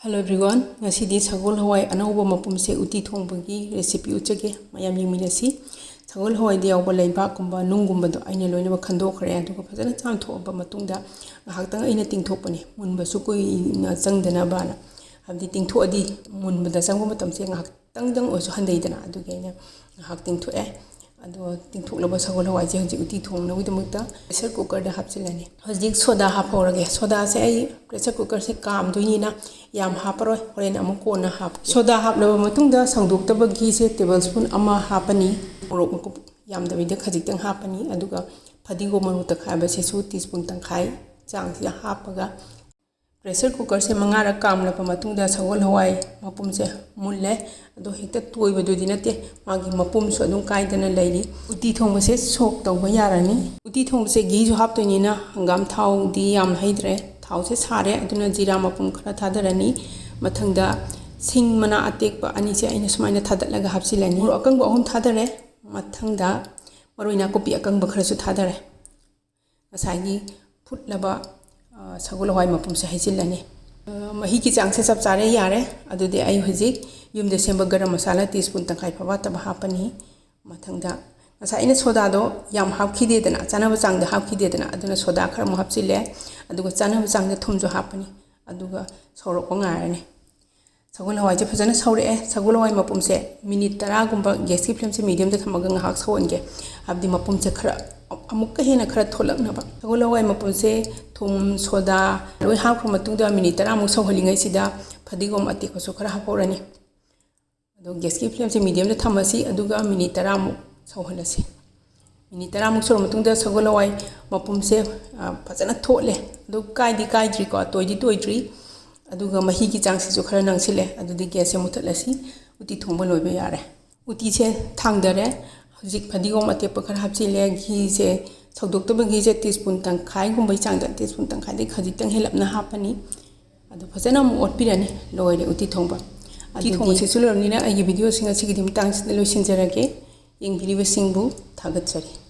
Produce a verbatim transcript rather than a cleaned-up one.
Hello everyone, ꯉꯁꯤꯗꯤ ꯁꯒꯣꯜ ꯍꯋꯥꯏ ꯑꯅꯧꯕ ꯃꯄꯨꯝꯁꯦ ꯎꯇꯤ ꯊꯣꯡꯕꯒꯤ recipe ꯎꯠꯆꯒꯦ꯫ ꯃꯌꯥꯝ ꯌꯦꯡꯃꯤꯟꯅꯁꯤ꯫ ꯁꯒꯣꯜ ꯍꯋꯥꯏꯗ ꯌꯥꯎꯕ ꯂꯩꯕꯥꯛꯀꯨꯝꯕ ꯅꯨꯡꯒꯨꯝꯕꯗꯣ ꯑꯩꯅ ꯂꯣꯏꯅꯃꯛ ꯈꯟꯗꯣꯛꯈ꯭ꯔꯦ꯫ ꯑꯗꯨꯒ ꯐꯖꯅ ꯆꯥꯝꯊꯣꯛꯑꯕ ꯃꯇꯨꯡꯗ ꯉꯥꯏꯍꯥꯛꯇꯪ ꯑꯩꯅ ꯇꯤꯡꯊꯣꯛꯄꯅꯦ, ꯃꯨꯟꯕꯁꯨ ꯀꯨꯏꯅ ꯆꯪꯗꯅꯕꯅ꯫ ꯍꯥꯏꯕꯗꯤ ꯇꯤꯡꯊꯣꯛꯑꯗꯤ ꯃꯨꯟꯕꯗ ꯆꯪꯕ ꯃꯇꯝꯁꯦ ꯉꯥꯏꯍꯥꯛꯇꯪꯗꯪ ꯑꯣꯏꯔꯁꯨ ꯍꯟꯊꯩꯗꯅ, ꯑꯗꯨꯒꯤ ꯑꯩꯅ ꯉꯥꯏꯍꯥꯛ ꯇꯤꯡꯊꯣꯛꯑꯦ꯫ ꯑꯗꯣ ꯇꯤꯡꯊꯣꯛꯂꯕ ꯁꯒꯣꯜ ꯍꯋꯥꯏꯁꯦ ꯍꯧꯖꯤꯛ ꯎꯇꯤ ꯊꯣꯡꯅꯕꯒꯤꯗꯃꯛꯇ pressure cookerꯗ ꯍꯥꯞꯆꯤꯜꯂꯅꯤ꯫ ꯍꯧꯖꯤꯛ ꯁꯣꯗꯥ ꯍꯥꯞꯍꯧꯔꯒꯦ꯫ ꯁꯣꯗꯥꯁꯦ ꯑꯩ pressure cookerꯁꯦ ꯀꯥꯝꯗꯣꯏꯅꯤꯅ ꯌꯥꯝ ꯍꯥꯞꯄꯔꯣꯏ, ꯍꯣꯔꯦꯟ ꯑꯃꯨꯛ ꯀꯣꯟꯅ ꯍꯥꯞꯀꯦ꯫ ꯁꯣꯗꯥ ꯍꯥꯞꯂꯕ ꯃꯇꯨꯡꯗ ꯁꯧꯗꯣꯛꯇꯕ ꯘꯤꯁꯦ table spoon ꯑꯃ ꯍꯥꯞꯄꯅꯤ꯫ ꯃꯣꯔꯣꯛ ꯃꯀꯨꯞ ꯌꯥꯝꯗꯕꯤꯗ ꯈꯖꯤꯛꯇꯪ ꯍꯥꯞꯄꯅꯤ꯫ ꯑꯗꯨꯒ ꯐꯗꯤꯒꯣꯝ ꯃꯔꯨ ꯇꯛꯈꯥꯏꯕꯁꯤꯁꯨ tea spoon ꯇꯪꯈꯥꯏ ꯆꯥꯡꯁꯤꯗ ꯍꯥꯞꯄꯒ pressure cookerꯁꯦ ꯃꯉꯥꯔꯛ ꯀꯥꯝꯂꯕ ꯃꯇꯨꯡꯗ ꯁꯒꯣꯜ ꯍꯋꯥꯏ ꯃꯄꯨꯝꯁꯦ ꯃꯨꯜꯂꯦ꯫ ꯑꯗꯣ ꯍꯦꯛꯇ ꯇꯣꯏꯕꯗꯨꯗꯤ ꯅꯠꯇꯦ, ꯃꯥꯒꯤ ꯃꯄꯨꯝꯁꯨ ꯑꯗꯨꯝ ꯀꯥꯏꯗꯅ ꯂꯩꯔꯤ꯫ ꯎꯇꯤ ꯊꯣꯡꯕꯁꯦ ꯁꯣꯛ ꯇꯧꯕ ꯌꯥꯔꯅꯤ꯫ ꯎꯇꯤ ꯊꯣꯡꯕꯁꯦ ꯘꯤꯁꯨ ꯍꯥꯞꯇꯣꯏꯅꯤꯅ ꯍꯪꯒꯥꯝ ꯊꯥꯎꯗꯤ ꯌꯥꯝ ꯍꯩꯗ꯭ꯔꯦ꯫ ꯊꯥꯎꯁꯦ ꯁꯥꯔꯦ, ꯑꯗꯨꯅ ꯖꯤꯔꯥ ꯃꯄꯨꯝ ꯈꯔ ꯊꯥꯗꯔꯅꯤ꯫ ꯃꯊꯪꯗ ꯁꯤꯡ ꯃꯅꯥ ꯑꯇꯦꯛꯄ ꯑꯅꯤꯁꯦ ꯑꯩꯅ ꯁꯨꯃꯥꯏꯅ ꯊꯥꯗꯠꯂꯒ ꯍꯥꯞꯆꯤꯜꯂꯅꯤ꯫ ꯃꯣꯔꯣꯛ ꯑꯀꯪꯕ ꯑꯍꯨꯝ ꯊꯥꯗꯔꯦ꯫ ꯃꯊꯪꯗ ꯃꯔꯣꯏ ꯅꯥꯀꯨꯞꯄꯤ ꯑꯀꯪꯕ ꯈꯔꯁꯨ ꯊꯥꯗꯔꯦ꯫ ꯉꯁꯥꯏꯒꯤ ꯐꯨꯠꯂꯕ, ꯑ, ꯁꯒꯣꯜ ꯍꯋꯥꯏ ꯃꯄꯨꯝꯁꯦ ꯍꯩꯖꯤꯜꯂꯅꯤ꯫ ꯑ, ꯃꯍꯤꯒꯤ ꯆꯥꯡꯁꯦ ꯆꯞ ꯆꯥꯔꯦ, ꯌꯥꯔꯦ꯫ ꯑꯗꯨꯗꯤ ꯑꯩ ꯍꯧꯖꯤꯛ ꯌꯨꯝꯗ ꯁꯦꯝꯕ ꯒꯔꯝ ꯃꯁꯥꯂꯥ tea spoon ꯇꯪꯈꯥꯏ ꯐꯥꯎꯕ ꯅꯠꯇꯕ ꯍꯥꯞꯄꯅꯤ꯫ ꯃꯊꯪꯗ ꯉꯁꯥꯏ ꯑꯩꯅ ꯁꯣꯗꯥꯗꯣ ꯌꯥꯝ ꯍꯥꯞꯈꯤꯗꯦꯗꯅ, ꯆꯥꯅꯕ ꯆꯥꯡꯗ ꯍꯥꯞꯈꯤꯗꯦꯗꯅ, ꯑꯗꯨꯅ ꯁꯣꯗꯥ ꯈꯔ ꯑꯃꯨꯛ ꯍꯥꯞꯆꯤꯜꯂꯦ꯫ ꯑꯗꯨꯒ ꯆꯥꯅꯕ ꯆꯥꯡꯗ ꯊꯨꯝꯁꯨ ꯍꯥꯞꯄꯅꯤ꯫ ꯑꯗꯨꯒ ꯁꯧꯔꯛꯄ ꯉꯥꯏꯔꯅꯤ꯫ ꯁꯒꯣꯜ ꯍꯋꯥꯏꯁꯦ ꯐꯖꯅ ꯁꯧꯔꯛꯑꯦ꯫ ꯁꯒꯣꯜ ꯍꯋꯥꯏ ꯃꯄꯨꯝꯁꯦ minute ꯇꯔꯥꯒꯨꯝꯕ gasꯀꯤ flameꯁꯦ mediumꯗ ꯊꯝꯃꯒ ꯉꯥꯏꯍꯥꯛ ꯁꯧꯍꯟꯒꯦ꯫ ꯍꯥꯏꯕꯗꯤ ꯃꯄꯨꯝꯁꯦ ꯈꯔ ꯑꯃꯨꯛꯀ ꯍꯦꯟꯅ ꯈꯔ ꯊꯣꯠꯂꯛꯅꯕ꯫ ꯁꯒꯣꯜ ꯍꯋꯥꯏ ꯃꯄꯨꯝꯁꯦ ꯊꯨꯝ, ꯁꯣꯗꯥ ꯂꯣꯏ ꯍꯥꯞꯈ꯭ꯔ ꯃꯇꯨꯡꯗ minute ꯇꯔꯥꯃꯨꯛ ꯁꯧꯍꯜꯂꯤꯉꯩꯁꯤꯗ ꯐꯗꯤꯒꯣꯝ ꯑꯇꯦꯛꯄꯁꯨ ꯈꯔ ꯍꯥꯞꯍꯧꯔꯅꯤ꯫ ꯑꯗꯣ gasꯀꯤ flameꯁꯦ mediumꯗ ꯊꯝꯃꯁꯤ, ꯑꯗꯨꯒ minute ꯇꯔꯥꯃꯨꯛ ꯁꯧꯍꯜꯂꯁꯤ꯫ Minute ꯇꯔꯥꯃꯨꯛ ꯁꯧꯔ ꯃꯇꯨꯡꯗ ꯁꯒꯣꯜ ꯍꯋꯥꯏ ꯃꯄꯨꯝꯁꯦ, ꯑ, ꯐꯖꯅ ꯊꯣꯠꯂꯦ꯫ ꯑꯗꯨ ꯀꯥꯏꯗꯤ ꯀꯥꯏꯗ꯭ꯔꯤꯀꯣ, ꯇꯣꯏꯗꯤ ꯇꯣꯏꯗ꯭ꯔꯤ꯫ ꯑꯗꯨꯒ ꯃꯍꯤꯒꯤ ꯆꯥꯡꯁꯤꯁꯨ ꯈꯔ ꯅꯪꯁꯤꯜꯂꯦ꯫ ꯑꯗꯨꯗꯤ gasꯁꯦ ꯃꯨꯊꯠꯂꯁꯤ꯫ ꯎꯇꯤ ꯊꯣꯡꯕ ꯂꯣꯏꯕ ꯌꯥꯔꯦ꯫ ꯎꯇꯤꯁꯦ ꯊꯥꯡꯗꯔꯦ꯫ ꯍꯧꯖꯤꯛ ꯐꯗꯤꯒꯣꯝ ꯑꯇꯦꯛꯄ ꯈꯔ ꯍꯥꯞꯆꯤꯜꯂꯦ꯫ ꯘꯤꯁꯦ, ꯁꯧꯗꯣꯛꯇꯕ ꯘꯤꯁꯦ tea spoon ꯇꯪꯈꯥꯏꯒꯨꯝꯕꯒꯤ ꯆꯥꯡꯗ, tea spoon ꯇꯪꯈꯥꯏꯗꯒꯤ ꯈꯖꯤꯛꯇꯪ ꯍꯦꯜꯂꯞꯅ ꯍꯥꯞꯄꯅꯤ꯫ ꯑꯗꯨ ꯐꯖꯅ ꯑꯃꯨꯛ ꯑꯣꯠꯄꯤꯔꯅꯤ꯫ ꯂꯣꯏꯔꯦ ꯎꯇꯤ ꯊꯣꯡꯕ꯫ ꯎꯇꯤ ꯑꯗꯨꯗꯤ ꯊꯣꯡꯕꯁꯤꯁꯨ ꯂꯣꯏꯔꯕꯅꯤꯅ ꯑꯩꯒꯤ videoꯁꯤ ꯉꯁꯤꯒꯤꯗꯤ ꯃꯇꯥꯡꯁꯤꯗ ꯂꯣꯏꯁꯤꯟꯖꯔꯒꯦ꯫ ꯌꯦꯡꯕꯤꯔꯤꯕꯁꯤꯡꯕꯨ ꯊꯥꯒꯠꯆꯔꯤ꯫